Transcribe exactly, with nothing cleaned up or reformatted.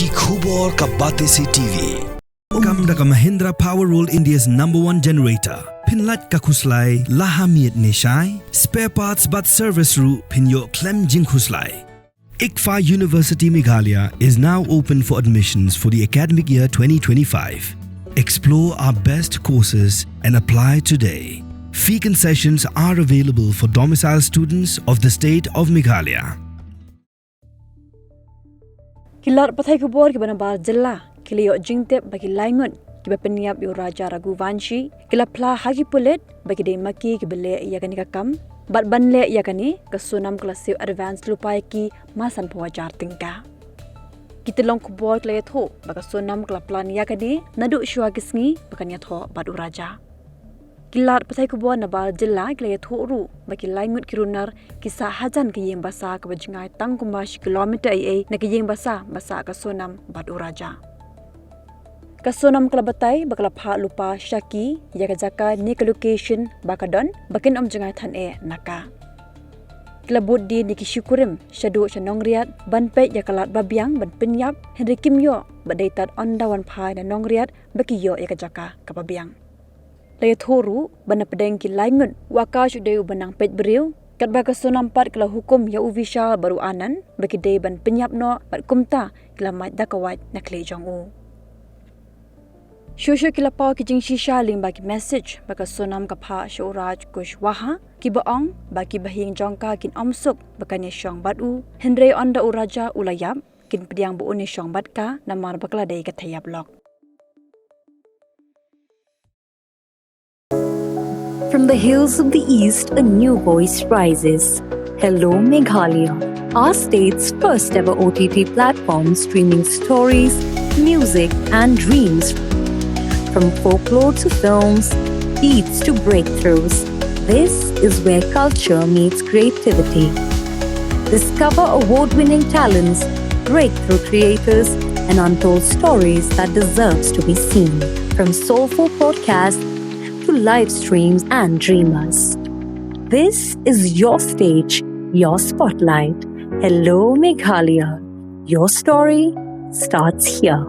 Ki khubor ka Batesi T V. Kam da ka Mahindra Power World, India's number one generator. Pynlait ka khuslai la ha miet ne shai. Spare parts bad service ruh phin ïoh khlem jingkhuslai. ICFAI University Meghalaya is now open for admissions for the academic year twenty twenty-five. Explore our best courses and apply today. Fee concessions are available for domicile students of the state of Meghalaya. Ki lad pathai khubor kiba nabar jylla ki la ïoh jingtip ba ki lai ngut kiba pynïap ïa u Raja Raghuvanshi ki la phla ha ki pulit ba ki dei ma ki kiba leh ïa kane ka kam, bad ban leh ïa kane ka Sonam ka la siew advance lypa ïa ki ma sanphew hajar tyngka. Ki tyllong khubor ki la ïathuh ba ka Sonam ka la plan ïa kane naduh shuwa ki sngi ba kan ïathoh bad u Raja. Ki lad pathai khubor nabar jylla ki la ïathuh ruh ba ki lai ngut ki runar ki sah hajan ka ïing basa kaba jngai tang kumba shi kilometer eiei na ka ïing basa ba sah ka Sonam bad u Raja. Ka Sonam ka la batai ba ka la phah lypa sha ki ïa ka jaka ne ka location ba ka don ba kin ym jngai than eh na ka. Ki la bud dien ïa ki shi kurim shaduh sha Nongriat ban peit ïa ka lad ba biang ban pynïap, hynrei kim ïoh, ba dei tad ynda wan phai na Nongriat ba ki ïoh ïa ka jaka kaba biang. La ïathuh ruh ba na pdeng ki lai ngut, u Akash u dei uba nang peit briew, katba ka Sonam pat ka la hukum ïa u Vishal bad u Anand ba ki dei ban pynïap noh bad kumta ki la mad da ka wait na khlieh jong u. Shuh shuh ki la paw ki jingshisha lyngba ki message ba ka Sonam ka phah sha u Raj Kushwaha, kiba ong ba ki bahaïing jong ka kin ym suk ba kan ïashong bad u, hynrei ynda u Raja u la ïap, kin pdiang ba un ïashong bad ka namar ba ka la dei ka theiïap lok. From the hills of the East, a new voice rises. Hello, Meghalaya, our state's first ever O T T platform streaming stories, music, and dreams. From folklore to films, beats to breakthroughs, this is where culture meets creativity. Discover award winning talents, breakthrough creators, and untold stories that deserves to be seen. From soulful podcasts to live streams and dreamers. This is your stage, your spotlight. Hello, Meghalaya. Your story starts here.